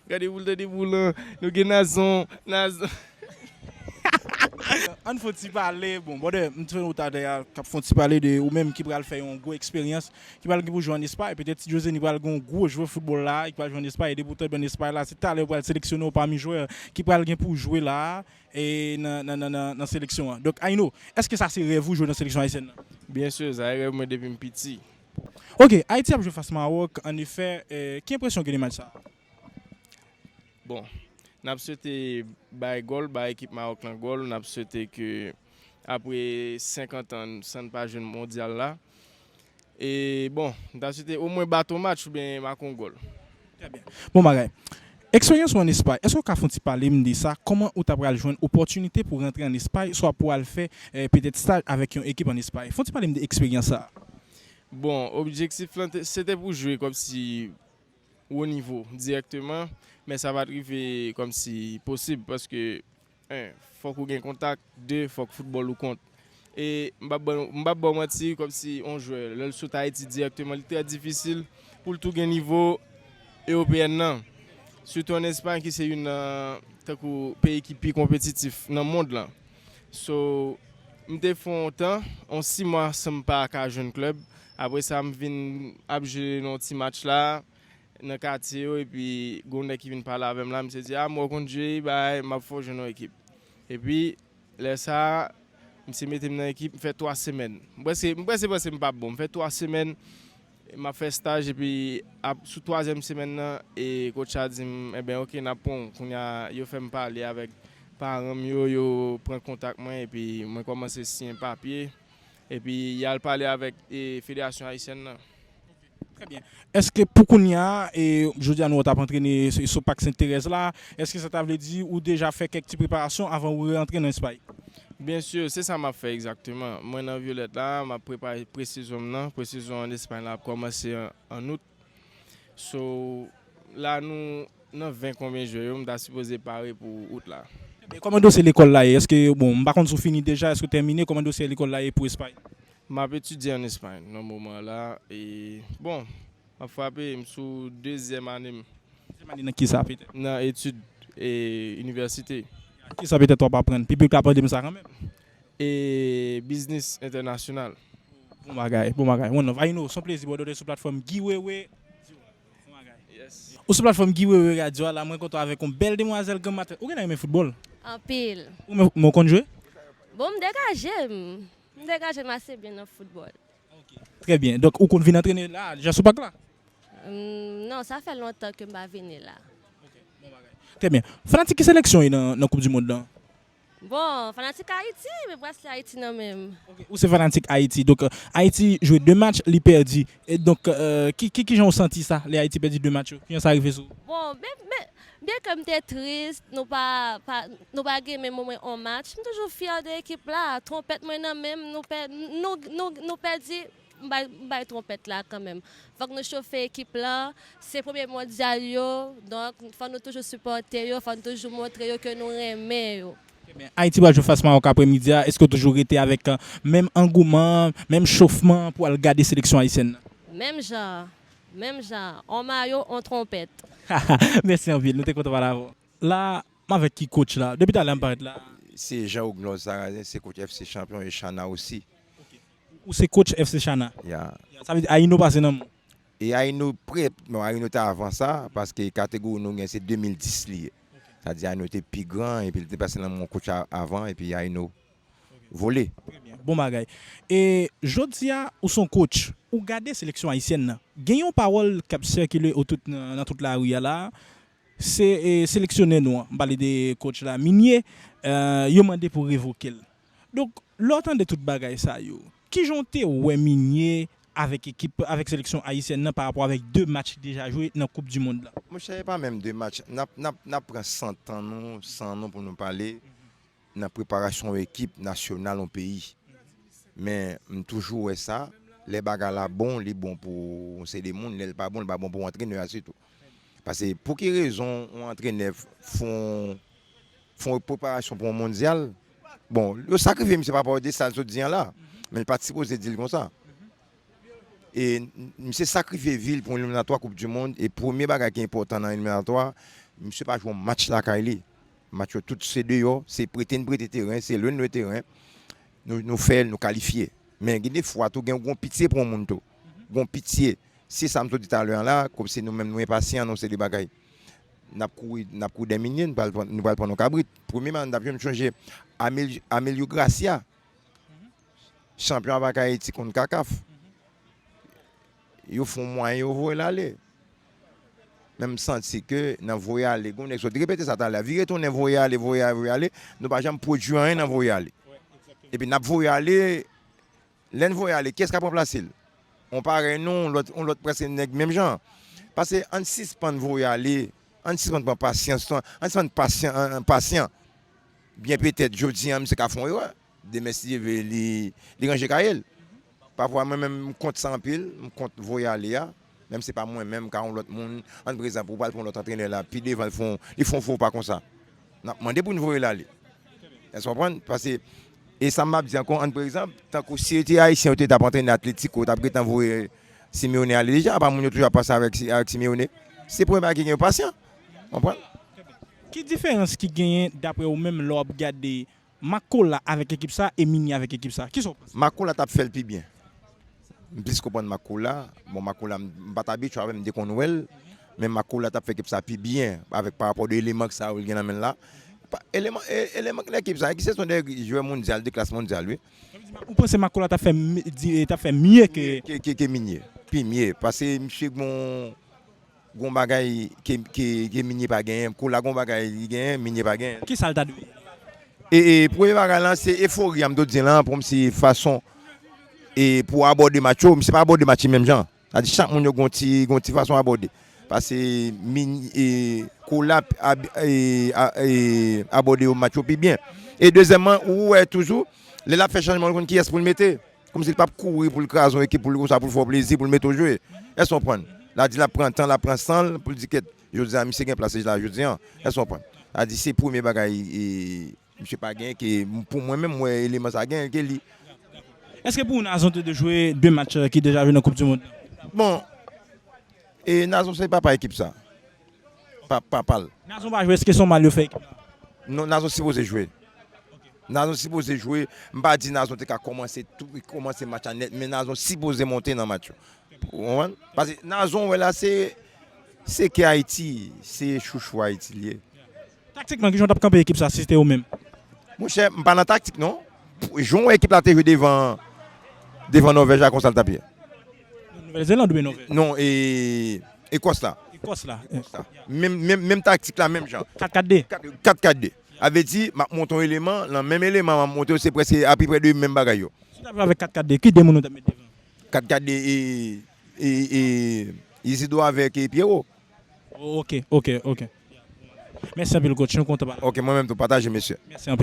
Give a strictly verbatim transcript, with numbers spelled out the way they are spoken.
Gade boul tande boul an, nou gen Nazon, Nazon. Ann fè yon ti pale, bon, brother, m te wè w talè a, k ap fè yon ti pale de ou menm ki pral fè yon gwo eksperyans, ki pral gen pou jwe ann Espay. Petèt Ti Jozeni pral gen yon gwo jwè foutbòl la, ki pral jwe ann Espay, e depi w tonbe ann Espay la, se talè yo pral seleksyone w pami jwè ki pral gen pou jwe la, e nan, nan, nan, nan, nan seleksyon an. Donk, Ayno, èske sa se rèv ou jwe nan seleksyon ayisyèn nan? Byen si, sa se rèv mwen depi m piti. Ok, Ayiti ap jwe fas Mawòk, annefè, eh, ki enpresyon w gen de match sa a? Bon, n ap swete bay gòl, bay ekip Mawòk lan gòl, n ap swete ke apre senkant an san n pa jwenn mondyal la, e bon, m ta swete omwen bat yon match oubyen make yon gòl. Trè byen. Bon bagay. Eksperyans ou ann Espay, èske w ka fè yon ti pale m de sa? Kòman ou ta pral jwenn opòtinite pou rantre ann Espay, swa pou al fè, eh, petèt staj avèk yon ekip ann Espay? Fè yon ti pale m de eksperyans sa a. Bon, objektif lan te- se te pou jwe kòmsi wo nivo dirèkteman, men sa pa t rive kòmsi posib paske, en, fòk ou gen kontak, de, fòk foutbòl ou kont. E m p ap ba, m p ap ba w manti, kòmsi yon jwè, lè l sot Ayiti dirèkteman, li trè difisil pou l tou gen nivo ewopeyèn nan. Sitou ann Espay, ki se youn nan, tankou, peyi ki pi konpetitif nan mond lan. So, m te fè yon tan, yon sis mwa san m pa ka jwenn klèb. Apre sa, m vin ap jwe nan yon ti match la, nan katye yo, epi gen yon nèg ki vin pale avè m la, misye di, "A, m wè w konn jwe, bay, m ap fè w jwenn yon ekip." Epi, lè sa a, misye mete m nan ekip, m fè twa semèn. M prèske, m prèske panse m p ap bon. M fè twa semèn, m ap fè staj, epi ap, sou twazyèm semèn nan, e coach la di m, "Enben, ok, n ap pran w." Kounye a, yo fè m pale avèk paran m yo, yo pran kontak mwen, epi mwen kòmanse siyen papye, epi y al pale avèk, e, Federasyon Ayisyèn nan. Trè byen. Èske pou kounye a, e, jodi a nou wè w t ap antrene sou, sou Pak Sent Terèz la, èske sa ta vle di ou deja fè kèk ti preparasyon avan ou rantre nan Espay? Byen si, se sa m ap fè egzakteman. Mwen nan Vyolèt la, m ap prepare presezon m nan. Presezon ann Espay la ap kòmanse an, an out. So, la nou nan ven konbyen jwè yo, m ta sipoze pare pou out la. E kòman dosye lekòl la ye? Èske, bon, m pa konn si w fini deja, èske w tèmine, kòman dosye lekòl la ye pou Espay? M ap etidye ann Espay nan moman la, e, bon, m ap frape, m sou dezyèm ane m. Dezyèm ane nan kisa, petèt? Nan etid, e, inivèsite. Kisa petèt w ap aprann? Piblik la ap mande m sa kanmenm. E biznis entènasyonal. Bon bagay, bon bagay. One love. Ayno, se yon plezi, brother, w te sou platfòm Guy Wewe. Bon bagay. Yes. Ou sou platfòm Guy Wewe Radio a la, mwen kontan avèk yon bèl demwazèl, granm matrès. Ou genlè renmen foutbòl? Anpil. Ou men, men w konn jwe? Bon, m degaje m. M degaje m ase byen nan foutbòl. Ok. Trè byen. Donk, ou konn vin antrene la, Jasou Pak la? Hum, non, sa fè lontan ke m pa vini la. Ok, bon bagay. Trè byen. Fanatik ki seleksyon w ye nan, nan Koup di Mond lan? Bon, fanatik Ayiti, men pwès se Ayiti nan men m. Ok, ou se fanatik Ayiti. Donk, euh, Ayiti jwe de match, li pèdi. E donk, euh, ki, ki, kijan w santi sa, lè Ayiti pèdi de match yo? Kijan sa rive sou ou? Bon, byen, byen, byen ke m te tris, nou pa, pa, nou pa gen menm omwen on match, m toujou fyè de ekip la. Twonpèt mwen nan men m, nou pè-, nou, nou, nou pèdi, m bay, m bay twonpèt la kanmenm. Fòk nou chofe ekip la, se premye mondyal yo, donk fò nou toujou sipòte yo, fò nou toujou montre yo ke nou renmen yo. Ebyen, Ayiti pral jwe fas Mawòk aprèmidi a, èske w toujou rete avèk, euh, menm angouman, menm chofman pou al gade seleksyon ayisyèn nan? Menm jan, menm jan, on mayo, on twonpèt. Mèsi anpil, nou te kontan pale avè w. La, m avèk ki coach la? Depi talè m parèt la. Se Jean Ognos Sarazen, se coach F C Chanpyon e Chana osi. Ou se coach F C Chana? Ya. Ya, sa vle di Ayino pase nan men w? E Ayino prè, bon, Ayino te avan sa, paske kategori nou gen se de mil dis li ye. Sa di Ayino te pi gran, epi li te pase nan men yon coach a-, avan, epi Ayino vole. Trè byen. Bon bagay. E jodi a, ou se yon coach, ou gade seleksyon ayisyèn nan. Gen yon pawòl k ap sikile otou nan, nan tout lari a la, se, e, seleksyonè nou an, m pale de coach la, Minye, e, yo mande pou revoke l. Donk, lè w tande tout bagay sa yo, kijan w te wè Minye avèk ekip, avèk seleksyon ayisyèn nan pa rapò avèk de match ki deja jwe nan Koup di Mond la? Monchè, e pa menm de match. N ap, n ap, n ap pran san tan nou, san nou pou nou pale nan preparasyon yon ekip nasyonal yon peyi. Men, m toujou wè sa, lè bagay la bon, li bon pou yon seri de moun, lè l pa bon, li pa bon pou antrenè a sitou. Paske pou ki rezon yon antrenè f-, fè yon, fè yon preparasyon pou yon mondyal? Bon, yo sakrifye misye pa rapò de sa l sot di an la, men l pa t sipoze di l konsa. E n-, misye sakrifye vi l pou yon eliminatwa Koup di Mond, e premye bagay ki enpòtan nan eliminatwa, Misye pa jwe yon match lakay li. Match yo tout se deyò, se prete n prete teren, se lwe n lwe teren. Nou, nou fè l, nou kalifye. Men gen de fwa tou, gen yon pitye pou yon moun tou. Gen yon pitye. Se sa m sot di talè an la, kòmsi nou menm nou enpasyan nan yon seri de bagay. N ap kouri, n ap kouri dèminye, nou pral pran, nou pral pran yon kabrit. Premye match n t ap jwe, m sonje Amel, Amelio Gracia, chanpyon avèk Ayiti kont kakaf. Yo fè yon mwayen, yo voye l ale. Men m santi ke nan voye ale, gen yon nèg sot repete sa talè, vire tounen, voye ale, voye ale, voye ale, nou pa janm pwodui anyen nan voye ale. Epi n ap voye ale, lè n voye ale, kiyès k ap ranplase l? On parèy nou, on lòt, on lòt prèske nèg menm jan. Pase ann sispann voye ale, ann sispann pran pasyans, ann sispann pasyan, an- an- pasyan. Byen petèt, jodi an, misye ka fè yon erè. Demen, si Dye vle, li, li ranje kaye l. Pafwa, mwen menm, m kont sa anpil, m kont voye ale a. Menm se pa mwen menm, ka yon lòt moun, ann prezan pou pral pran lòt antrenè la, pi devan, li fè yon, li fè yon fo pa konsa. N ap mande pou n voye l ale. Èske w konprann? Pase, e sa m ap di ankò, ann pa egzanp, tankou si te Ayisyen yo te t ap antrene Atletico, yo t ap gentan voye Simeone ale deja, apa moun yo toujou ap panse avèk, avèk Simeone. Se premye bagay ki gen yo pasyan. Konprann? Ki diferans ki genyen, dapre ou menm, lè w ap gade Makola avèk ekip sa e Minie avèk ekip sa? Kisa w panse? Makola t ap fè l pi byen. M plis konprann Makola. Bon, Makola, m pa t abitye avè l, m te konn wè l. Men Makola t ap fè ekip sa pi byen avèk parapò de eleman sa yo l gen nan men l la. Pa- Eleman, e- eleman ki nan ekip sa, ki se son de jwè mondyal, de klas mondyal, wi. Ou panse Makola t ap fè, m- di- t ap fè mye ke. Ke, ke, ke Minie. Pi mye. Pase misye gon, gon bagay ke, ke, ke Minie pa genyen. Kola gon bagay li genyen, Minie pa genyen. Kisa l ta dwe? E, e premye bagay lan, se efori a m t ap di lan, pou m se fason e pou abòde match yo, misye pa abòde match yo menm jan. Sa di chak moun yo gon ti, gon ti fason abòde. Pase min, e, Kola ab, e, a- e, abòde yo match yo pi byen. E dezyèmman, ou wè toujou, lè l ap fè chanjman, ou konn kiyès pou l mete. Kòmsi l p ap kouri pou l kraze yon ekip, pou l konsa, pou l fè w plezi, pou l mete w jwe. Èske w konprann? L a di l ap pran tan, l ap pran san l, pou l di kèt, jodi a, misye gen plas la jodi a. Èske w konprann? L a di se premye bagay e, misye pa genyen ke, pou mwen menm, m wè eleman sa genyen ke li. Èske pou ou Nazon te dwe jwe de match ki deja jwe nan Koup di Mond? Bon, e Nazon se papa ekip sa. Pa, papa l. Nazon pa jwe, èske se yon mal yo fè ekip la? Non, Nazon sipoze jwe. Nazon sipoze jwe. M pa di Nazon te ka kòmanse tou, kòmanse match la nèt, men Nazon sipoze monte nan match yo. Ou konprann? Pase Nazon, wè la, se, se kè Ayiti, se chouchou Ayiti li ye. Taktikman, kijan w t ap kanpe ekip sa si se te ou menm? Monchè, m pa nan taktik non. Jan w wè ekip la te jwe devan, devan Nòvèj la, konsa l t ap ye. Nouvèl Zeland oubyen Nòvèj? Non, e, Ekòs la. Ekòs la. Menm, menm, menm taktik la, menm jan. Kat kat de. Kat kat de. A vle di, m ap monte yon eleman, nan menm eleman m ap monte yo, se prèske apeprè de menm bagay yo. Si w t ap jwe avèk kat kat de, ki de moun ou t ap met devan? Kat kat de, e, e, e, Isidro avèk e, Pierrot. Ok, ok, ok. Mèsi anpil, coach. Nou kontan pale. Ok, mwen menm tou. Pataje, mesye. Mèsi anpil.